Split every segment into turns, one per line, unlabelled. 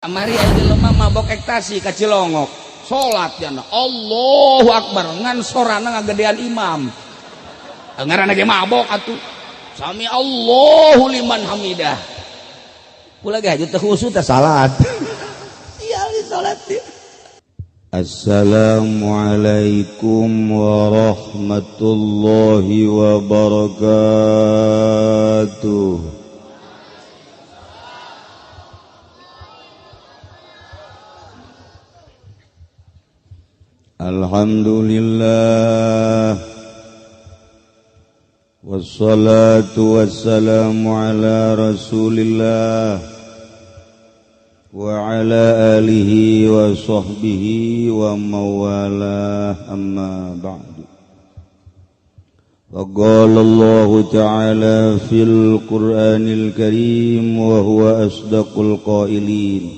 Kamari aya jelema mabok ekstasi ka Cilongok. Salat jana. Allahu Akbar, ngan sorana ngagedean imam. Ngaranna ge mabok atuh. Sami Allahu liman hamidah. Kula ge haju teu khusyuk teh salat. Sial di salat dia.
Assalamualaikum warahmatullahi wabarakatuh. Alhamdulillah, wassalatu wassalamu ala rasulillah wa ala alihi wa sahbihi wa mawalah, amma ba'du. Faqala Allahu ta'ala fil Qur'anil Karim wa huwa asdaqul qailin.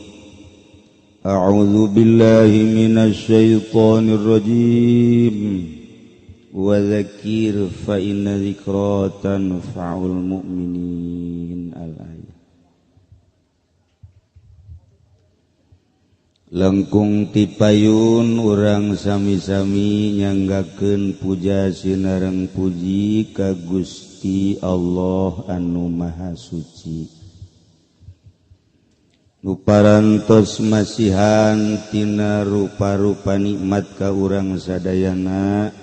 A'udzu billahi minasy syaithanir rajim. Wa dzakir fa inna dzikra tanfa'ul mu'minin. Al-ayat. Lengkung tipayun urang sami-sami nyanggakeun puja sinareng puji ka Gusti Allah anu Maha Suci. Nu parantos masihan tina rupa-rupa nikmat ka urang sadayana,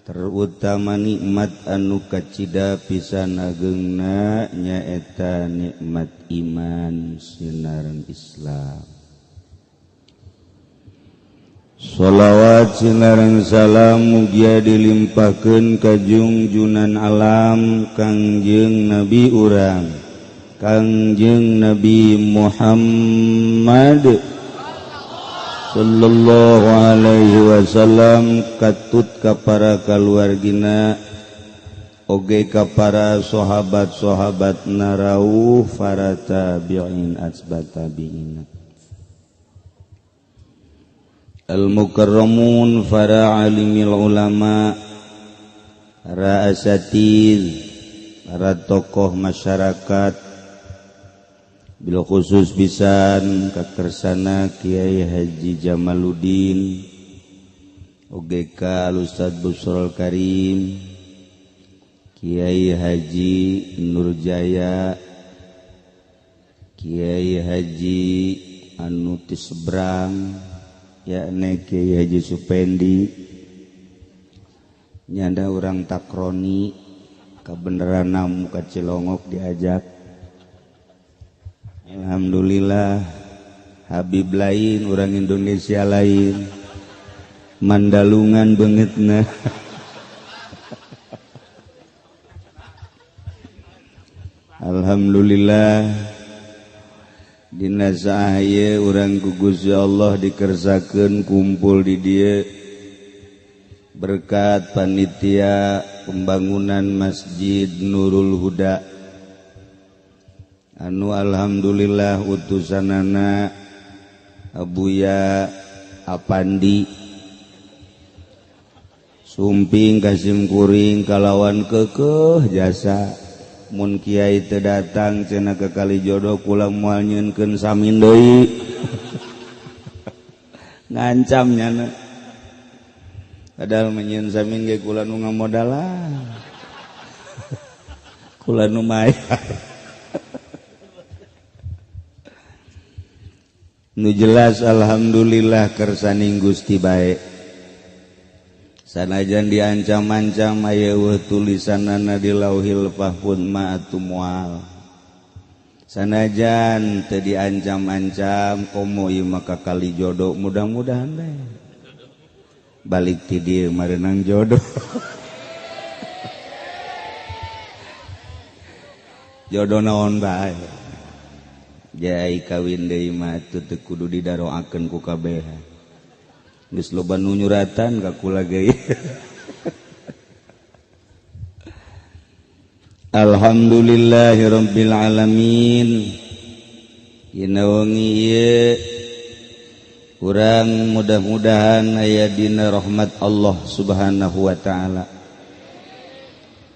terutama nikmat anu kacida pisan agengna nyaeta nikmat iman sinareng Islam. Sholawat sinareng salam mugia dilimpahkeun ka junjunan alam Kangjeng Nabi urang Kangjeng Nabi Muhammad sallallahu alaihi wasallam, katut ka para kaluargina oge ka para sahabat-sahabat narauh para tabi'in atsba tabi'in al-mukarramun, para alimil ulama, para asatiz, para tokoh masyarakat, bil khusus pisan kakersana Kiai Haji Jamaluddin oge ka Ustaz Busrol Karim, Kiai Haji Nurjaya, Kiai Haji anu ti seberang yakni Kiai Haji Supendi, nyanda urang takroni kabeneran namu ka Cilongok diajak. Alhamdulillah Habib lain, orang Indonesia lain, Mandalungan beungeutna. Alhamdulillah dina saah ieu urang ku Gusti Allah dikersakeun kumpul di dieu berkat panitia pembangunan Masjid Nurul Huda anu alhamdulillah utusanana Abuya Apandi sumping kasim kuring kalawan kekeh jasa. Mun kiai teu datang cenah ke kali jodoh kula moal nyeunkeun samin deui. Ngancam nyana, padahal menyeun samin ge kula nu ngamodalan, kula nu mayar. Nu jelas alhamdulillah kersaning Gusti bae. Sanajan diancam-ancam aya eueuh tulisanana di Lauhil Mahfuz ma atuh moal. Sanajan teu diancam-ancam komo ieu mah ka kali jodoh, mudah-mudahan bae balik ti dieu mareunang jodoh. Jodoh naon bae. Jai kawin deui mah teu kudu didaroakeun ku kabeh. Geus loba nu nyuratan ka kula ge. Alhamdulillahirabbil alamin. Dina wengi ieu urang mudah-mudahan aya dina rahmat Allah Subhanahu wa taala.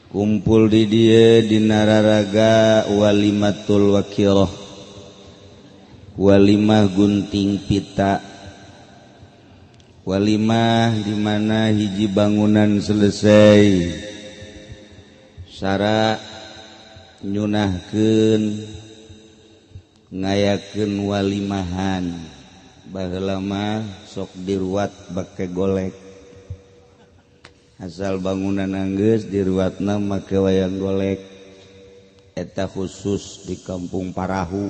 Kumpul di dieu dina raraga walimatul wakirah. Walimah gunting pita, walimah di mana hiji bangunan selesai, sara nyunahkeun ngayakeun walimahan. Baheula mah sok diruat bake golek, asal bangunan anggeus diruatna make wayang golek. Eta khusus di kampung Parahu,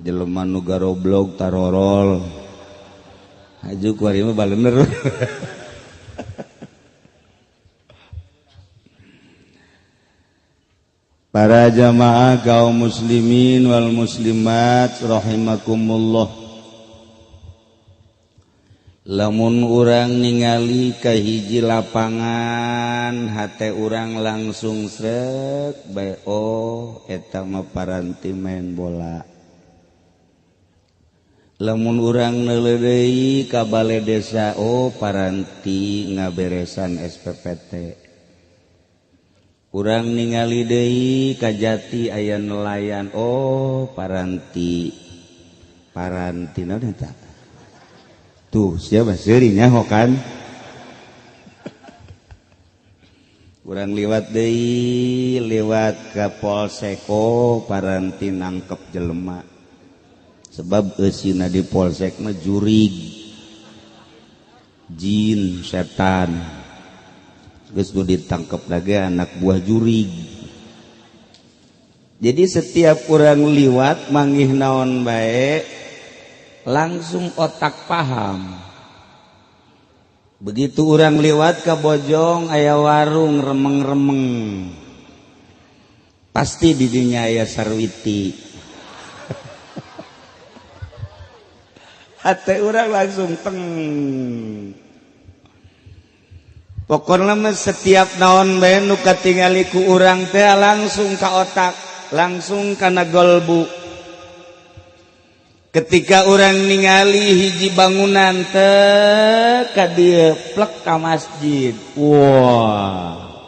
jelema nu garoblog tarorol haju kuari mah balener. Para jamaah kaum muslimin wal muslimat rahimakumullah, lamun urang ningali ka hiji lapangan hate urang langsung srek bae, oh eta mah paranti main bola. Lamun urang neuleudeuy ka bale desa, oh paranti ngaberesan SPPT. Urang ningali deui ka jati aya nelayan, oh paranti paranti naon eta tuh siapa seuri nyaho kan. Urang liwat deui liwat ka polsek, oh paranti nangkep jelema, sebab eusina di polsek mah jurig jin setan. Geus nu ditangkep lagi anak buah jurig. Jadi setiap urang liwat manggih naon bae langsung otak paham. Begitu urang liwat ke Bojong aya warung remeng-remeng, pasti di dinya aya sarwiti. Hate urang langsung teng. Pokokna mah setiap naon bae nu katingali ku urang teh langsung ka otak, langsung kana golbu. Ketika urang ningali hiji bangunan teh ka dieu plek ka masjid. Wah.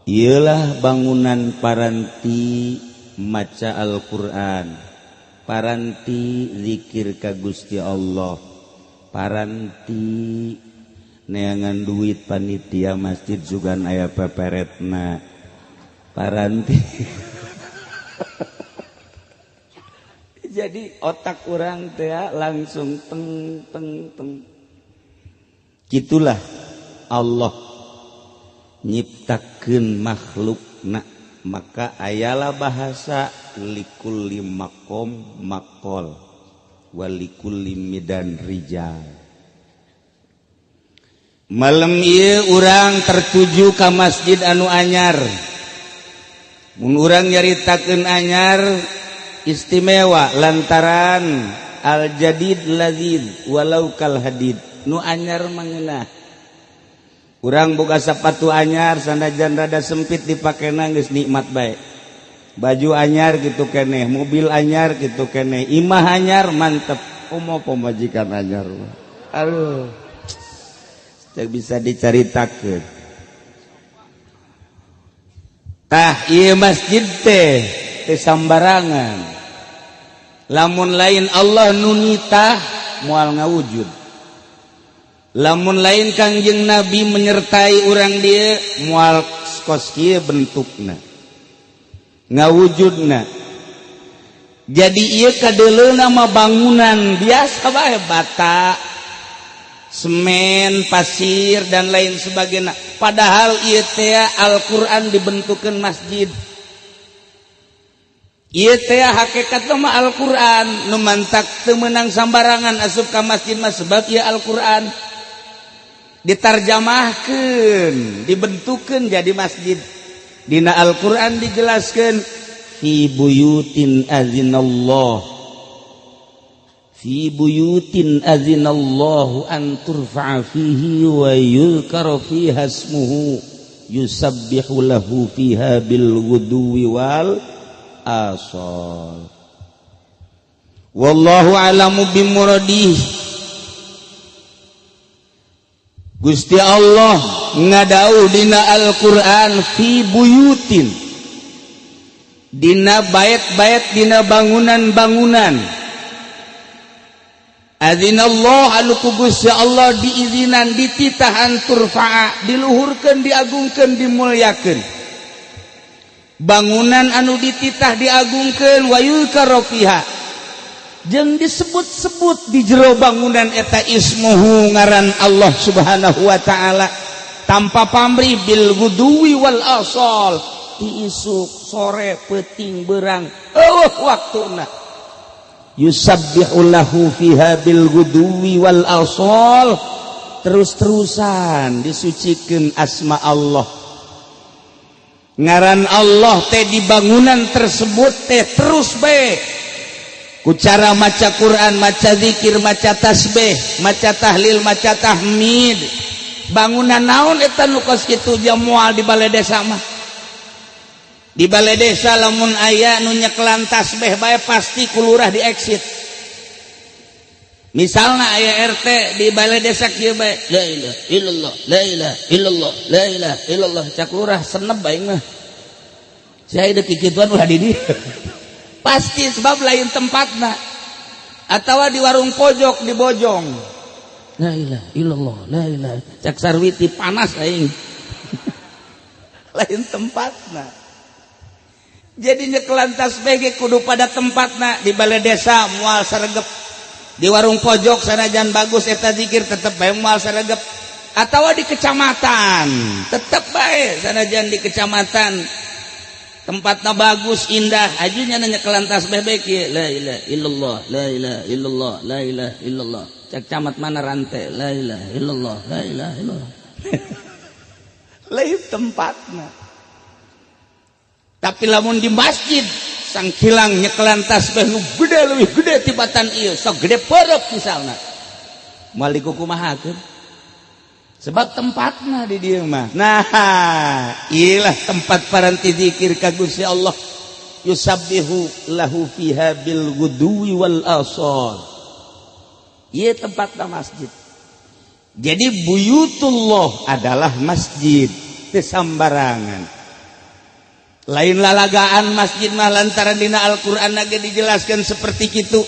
Ieulah bangunan paranti maca Al-Qur'an, paranti zikir ka Gusti Allah, paranti neangan duit panitia masjid sugan aya peperetna, paranti. Jadi otak urang teh langsung teng teng teng. Gitulah Allah nyiptakeun makhlukna, maka ayalah bahasa likulli maqam maqal walikulli midan rijal. Malam ieu urang tertuju ka masjid anu anyar. Mun urang nyaritakeun anyar istimewa lantaran al jadid lazid walau kal hadid, nu anyar mangeunah. Urang boga sapatu anyar sanajan rada sempit dipakena geus nikmat bae. Baju anyar kitu keneh, mobil anyar kitu keneh, imah anyar mantep, komo pamajikan anyar. Aduh, teu bisa dicaritakeun. Tah ieu masjid teh teu sambarangan. Lamun lain Allah nu nitah moal ngawujud. Lamun lain Kangjeng Nabi menyertai urang dieu moal kos kieu bentukna, ngawujudna. Jadi ieu kadeuleuna mah bangunan biasa bae, bata, semen, pasir dan lain sebagainya. Padahal ieu teh Al-Qur'an dibentukkeun masjid. Ieu teh hakikat mah Al-Qur'an nu mantak teu meunang sambarangan asup ka masjid mah, sebab ieu Al-Qur'an ditarjamahkeun, dibentukkeun jadi masjid. Dina Al-Qur'an dijelaskeun fi buyutin azinallah, fi buyutin azinallahu an turfa'a fihi wa yuzkara fiha ismuhu yusabbihu lahu fiha bil ghuduwi wal asal. Wallahu a'lamu bimuradih. Gusti Allah ngadau dina Al-Qur'an fi buyutin, Dina bait-bait, dina bangunan-bangunan, adzinallah, anu ku Gusti Allah diizinan, dititahan, turfa'a, diluhurkeun, diagungkeun, dimuliakeun, bangunan anu dititah diagungkeun, wa yuzkara fiha, jeung disebut-sebut di jero bangunan eta, ismuhu, ngaran Allah Subhanahu wa taala, tanpa pamrih, bil ghuduwwi wal asal, ti isuk, sore, peuting, berang, euweuh waktuna, yusabbihu lahu fiha bil ghuduwwi wal asal, terus-terusan disucikeun asma Allah, ngaran Allah teh di bangunan tersebut teh, terus bae ku cara maca Quran, maca zikir, maca tasbih, maca tahlil, maca tahmid. Bangunan naon eta nu kos kitu? Moal di balai desa mah. Di balai desa lamun aya nu nyekelan tasbih bae, pasti ku lurah di exit. Misalnya aya RT di balai desa kieu bae, la ilaha illallah, la ilaha illallah, la ilaha illallah, cak lurah, seneb aing mah, saya deuk kikituan ulah di dieu. Pasti, sebab lain tempatna. Atau di warung pojok di Bojong, la ilaha illallah, la ilaha, cak Sarwiti, panas aing. Lain tempatna. Jadi nyekelan tasbih ge kudu pada tempatna. Di balai desa moal saregep, di warung pojok sanajan bagus eta zikir tetep bae moal saregep, atau di kecamatan tetep bae, sanajan di kecamatan tempatnya bagus, indah, ajunya nanya nyekelan tasbih bae kieu, la ilaha illallah, la ilaha illallah, la ilaha illallah, cak camat, mana rantai? La ilaha illallah, la ilaha illallah. Lain tempatna. Tapi lamun di masjid sangkilang nyekelan tasbih nu gede, leuwih gede tibatan ieu, sok gede perep misalna, moal dikukumahakeun, sebab tempatna di dieu mah. Nah, iyalah tempat paranti zikir ka Gusti Allah, yusabbihu lahu fiha bil ghuduwwi wal asal, ieu tempatna masjid. Jadi buyutullah adalah masjid, teu sambarangan, lain lalagaan masjid mah, lantaran dina Al-Qur'an ge dijelaskan seperti itu.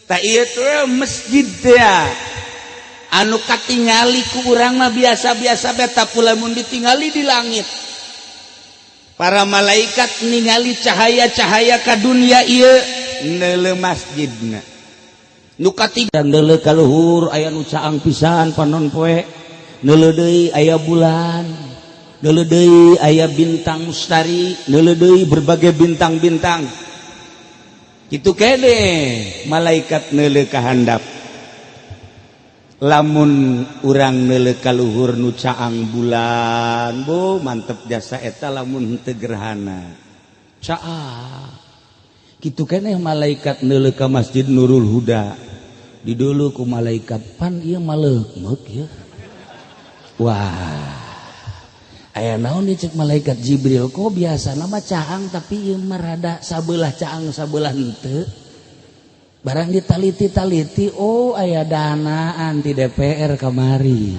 Tak, ieu tuh masjid teh anu katingali ku urang mah biasa-biasa, beta pula mun ditingali di langit, para malaikat ningali cahaya-cahaya ka dunia ieu, neuleu masjidna. Nu katiga, neuleu ka luhur, aya nu caang pisan panon poe, neuleu deui aya bulan, neuleu deui aya bintang mustari, neuleu deui berbagai bintang-bintang. Kitu kene malaikat neuleu ka handap. Lamun urang neuleu ka luhur nu caang bulan, bu mantep jasa eta lamun henteu gerhana caang. Kitu keneh malaikat neuleu ka Masjid Nurul Huda, didulu ku malaikat, pan ieu maleukmeuk ya, wah, aya naon nih? Cek malaikat Jibril, kok biasa nama caang, tapi ieu mah rada sabelah caang, sabelah henteu. Barang ditaliti-taliti, oh, aya dana anti DPR kamari,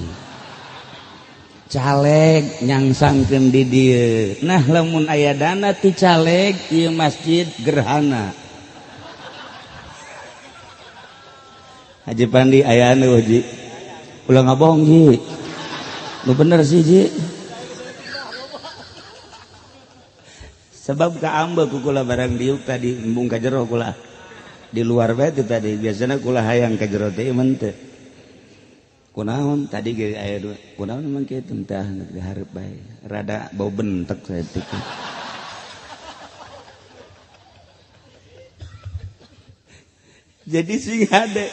caleg nyangsangkeun di dieu. Nah, lamun aya dana ti caleg, ieu masjid gerhana. Haji Pandi, aya anu Ji, ulah ngabohong Ji, nu bener sih Ji, sebab kaambe ku kula barang diuk tadi, embung ka jero kula, di luar bae teh tadi. Biasana kula hayang ka jero teh, ieu teh kunaon tadi ge aya dua, kunaon emang kitu tah, dihareup bae rada bau bentek saeutik. Jadi sing hade,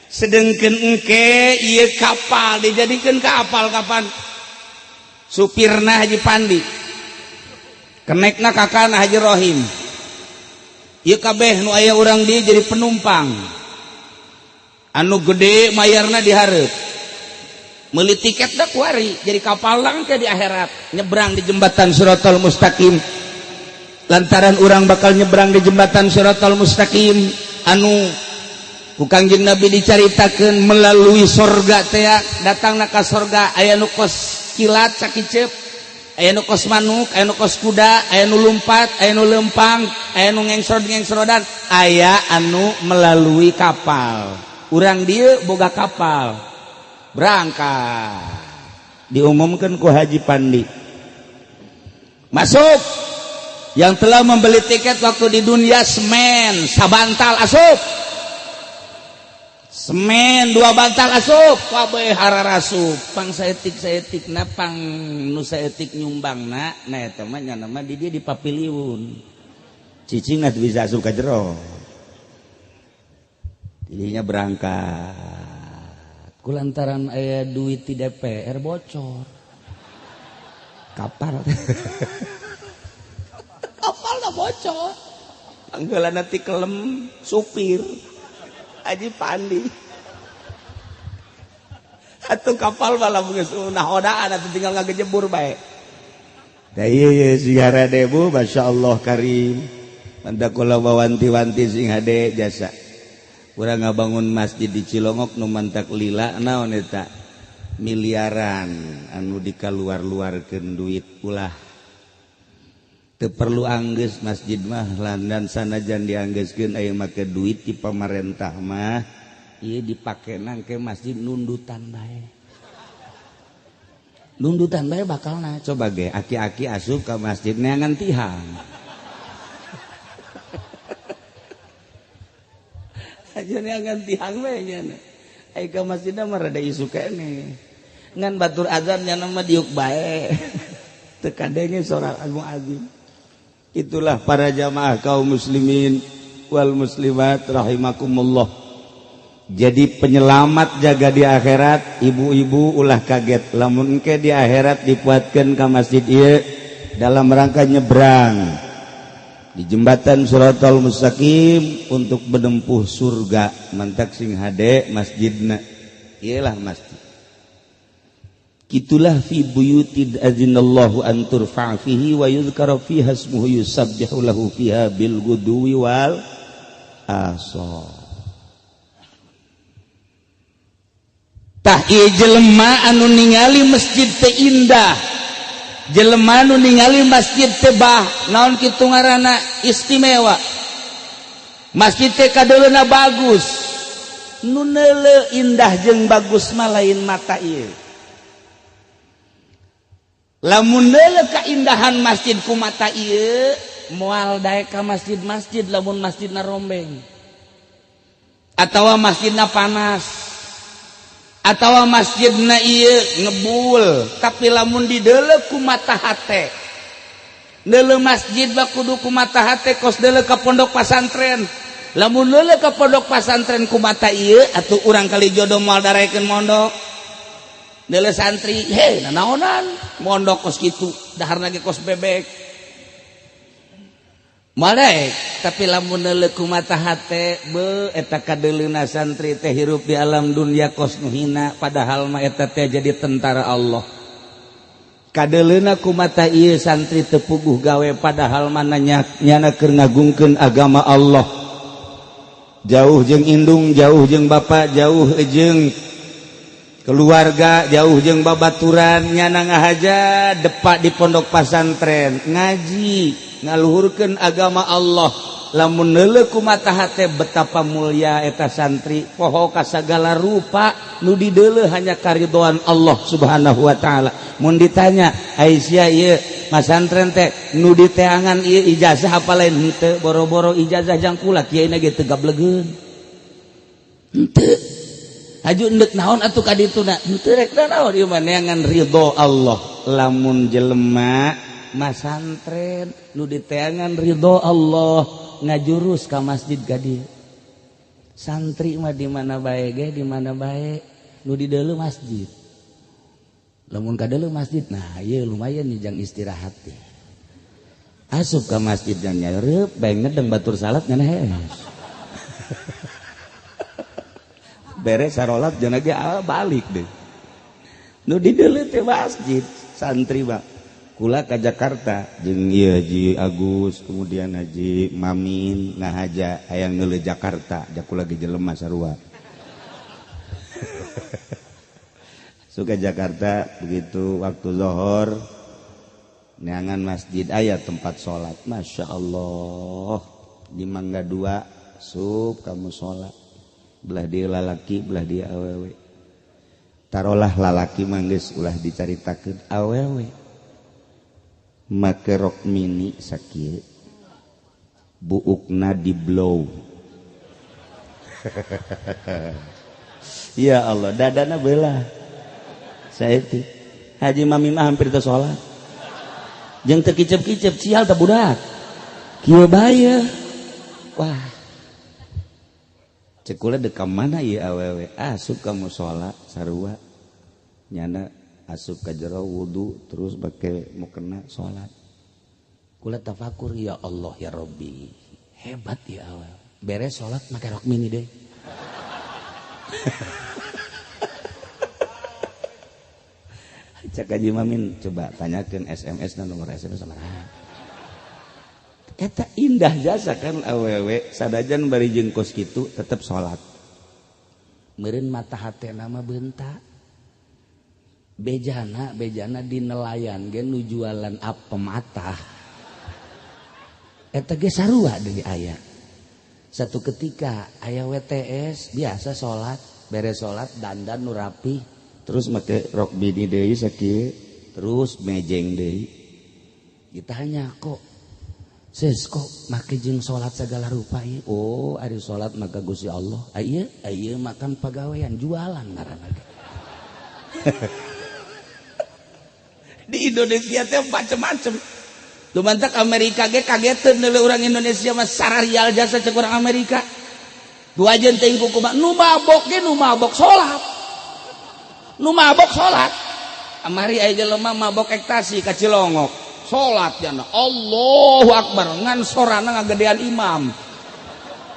sedengkeun engke ieu kapal dijadikeun kapal kapan, supirna Haji Pandi, kenekna kakana Haji Rohim, ieu kabeh nu aya urang di jadi penumpang. Anu gede mayarna dihareup, meuli tiket dah kuari, jadi kapal lang ke di akhirat nyebrang di jembatan Siratal Mustaqim. Lantaran urang bakal nyebrang di jembatan Siratal Mustaqim anu ku Kangjeng Nabi dicaritakeun melalui sorga teh, datangna ka sorga aya nu kos kilat sakiceup. Aya nu kos manuk, aya nu kos kuda, aya nu lumpat, aya nu lempang, aya nu ngengsrod-ngengsrodan, aya anu melalui kapal. Urang dieu boga kapal. Berangkat. Diumumkan ku Haji Pandi. Masuk. Yang telah membeli tiket waktu di dunia semen, sabantal asup. Semen dua bantal asup, kabeh hararasup. Pang saeutik-saeutik na pang nu saeutik nyumbangna, nah eta mah nya mah di dieu di papiliun. Cicing teu bisa asup ka jero. Jadinya berangkat. Kulantaran aya duit di DPR bocor. Kapal. Kapal dah bocor. Panggelan nanti kelem supir. Haji Pandi. Atuh kapal malah geus nahodaan atuh tinggal ngagejebur bae. Da ieu ye sigara debu masyaallah karim. Mantap kula wanti-wanti sing hade jasa. Urang ngabangun masjid di Cilongok nu mantak lila naon eta? Miliaran anu dikaluar-luarkeun duit ulah. Teu perlu anggeus masjid mah landan sanajan dianggeuskeun aya make duit di pamarentah mah ieu dipake nangke masjid nundutan bae. Nundutan bae bakalna coba ge aki-aki asup ka masjid neangan tihang. Aja neangan tihang bae nya. Aya ka masjidna mah rada isu keneh. Ngan batur azan nya mah diuk bae. Teu kadenge sora agung azim. Itulah para jamaah kaum muslimin wal muslimat rahimakumullah. Jadi penyelamat jaga di akhirat, ibu-ibu ulah kaget lamun engke di akhirat dipuatkeun ka masjid ieu dalam rangka nyebrang di jembatan Shiratal Mustaqim untuk menempuh surga. Mantak sing hade masjidna. Iyalah masjid. Kitulah fi buyutin azinallahu an turfa' fihi wa yudhkara fiha ismuhu yusabbihu lahu fiha bil ghudwi wal asal. Tah ieu jelema anu ningali masjid teh indah, jelema anu ningali masjid teh bah naon kitu ngaranna istimewa. Masjid teh kadeuleuna bagus. Nu neuleu indah jeung bagus mah lain mata ieu. Lamun neuleuh kaindahan masjid ku mata ieu moal daek ka masjid-masjid lamun masjidna rombeng atawa masjidna panas atawa masjidna ieu ngebul. Tapi lamun dideuleuh ku mata hate, neuleuh masjid mah kudu ku mata hate kos deuleuh ka pondok pasantren. Lamun neuleuh ka pondok pasantren ku mata ieu atuh urang kali jodoh moal daraekeun mondok. Neuleuh santri, hei nanaonan mondok kos kitu, daharna ge kos bebek. Malek, tapi lamun neuleuh ku mata hate, beuh eta kadeuleuna santri teh hirup di alam dunia kos nu hina, padahal mah eta teh jadi tentara Allah. Kadeuleuna ku mata ieu santri teu puguh gawe padahal mah nyana keur ngagungkeun agama Allah. Jauh jeung indung, jauh jeung bapa, jauh jeung keluarga, jauh jeung babaturan, nyana ngahaja depak di pondok pasantren ngaji ngaluhurkeun agama Allah. Lamun neuleuh ku mata hate betapa mulia eta santri, poho ka sagala rupa nu dideuleuh hanya karidhoan Allah Subhanahu wa taala. Mun ditanya Aisyah ieu masantren teh nu diteangan ieu ijazah apa lain henteu, boro-boro ijazah jang kula kiai na ge teu gablegeun. Henteu. Haju endek naon atuh ka dituna? Henteu rek naon ieu mah neangan ridho Allah. Lamun jelema masantren nu diteangan ridho Allah ngajurus ka masjid ka dieu. Santri mah di mana bae ge, di mana bae nu dideuleu masjid. Lamun kadeuleu masjid, nah ieu lumayan nih jang istirahat teh. Asup ka masjid jang nyareup bae ngedeng batur salat ngan hees. Beres sarolat jangan ge balik deh. Nu dideuleu teh masjid santri mah. Kula ka Jakarta jeung ieu Haji Agus, kemudian Haji Mamin ngahaja hayang neuleuh Jakarta, ja kula ge jelema sarua. Suka Jakarta begitu waktu zuhur Neangan masjid aya tempat salat. Masya Allah, di Mangga Dua sup kamu salat. Belah dia lalaki, belah dia awewe. Tarolah lalaki mangges ulah dicaritakeun, awewe make rok mini sakieu, buukna di blow. Ya Allah, dadana belah saeutik. Haji Mami mah hampir teu salat jeung teu kicep-kicep, sial teh budak kieu bae. Wah, cek kula dek ka mana ieu awewe? Asup ka musala sarua, nyana asup ka jero wudu terus bake mukena salat. Kula tafakur, ya Allah ya Rabbi, hebat ya awewe, beres salat make rok mini deh. Cek Haji Mamin, coba tanyakan SMS dan nomor SMS sama. Eta indah jasa kan awewe sadajan bari jeung kos kitu tetep salat. Meureun mata hatena mah beunta. Bejana bejana di nelayan ge nu jualan apem atah. Eta ge sarua deui aya. Satu ketika aya WTS biasa salat, beres salat dandan nu rapi, terus make rok bini deui sakieu, terus mejeng deui. Ditanya, kok sis kok make jeung salat segala rupa ieu? Oh, ari salat maka Gusti Allah. Ieu ieu makan pagawean jualan ngaranna ge. Di Indonesia teh macem-macem. Lumantak Amerika ge kageteun deuleu urang Indonesia mah sararial jasa cek urang Amerika. Dua jen teuing kumaha nu mabok ge nu mabok salat. Nu mabok salat. Amari aya jelema mabok ekstasi ka Cilongok. Salat jana Allahu Akbar ngan sorana ngagedean imam.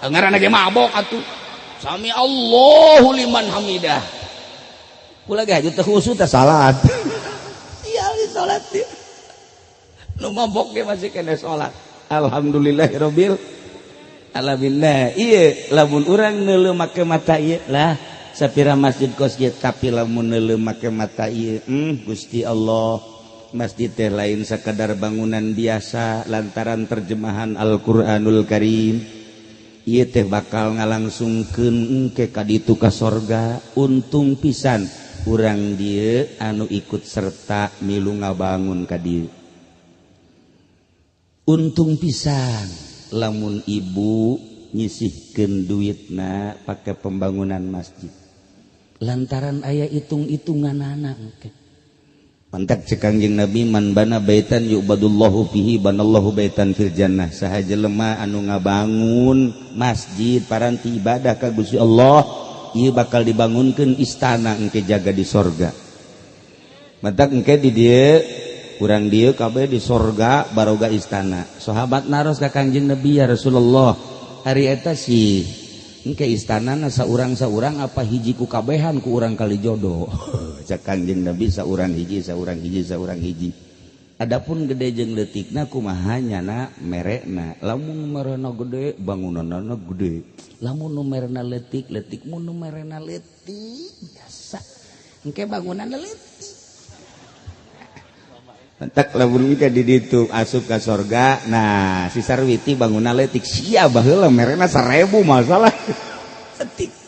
Ngaranna ge mabok atuh. Sami Allahu liman hamidah. Kula ge haju teu khusyuk teh salat. Sial di salat ieu. Nu mabok ge masih kena salat. Alhamdulillahirabbil alamin. Nah, ieu lamun urang neuleuh make mata ieu lah sapira masjid kos kieu, tapi lamun neuleuh make mata ieu, Gusti Allah, masjid teh lain sakadar bangunan biasa lantaran terjemahan Al-Qur'anul Karim. Ieu teh bakal ngalangsungkeun engke ka ditu ka sorga. Untung pisan urang dieu anu ikut serta milu ngabangun ka dieu. Untung pisan lamun ibu nyisihkeun duitna pake pembangunan masjid lantaran aya hitung-hitunganana engke. Mantak cek Kangjeng Nabi, man bana baitan yu'badullahu fihi banallahu baitan fil jannah. Saha jelema anu ngabangun masjid paranti ibadah ka Gusti Allah, ieu bakal dibangunkeun istana engke jaga di sorga. Mantak engke di dieu urang dieu kabeh di sorga baroga istana. Sahabat naros ka Kangjeng Nabi, ya Rasulullah, hari eta sih engke istanana saurang-saurang apa hiji ku kabehan ku urang kali jodoh? Cek Kangjeng Nabi, saurang hiji, saurang hiji, saurang hiji. Adapun gede jeung leutikna kumaha nyana merekna. Lamun merena gede bangunanna gede, lamun nu merena leutik leutik, mun nu merena leutik biasa engke bangunanna leutik. Entek lamun ka di ditu asup ka sorga, nah si Sarwiti bangunan leutik sia baheula merena 1000 masalah. Leutik.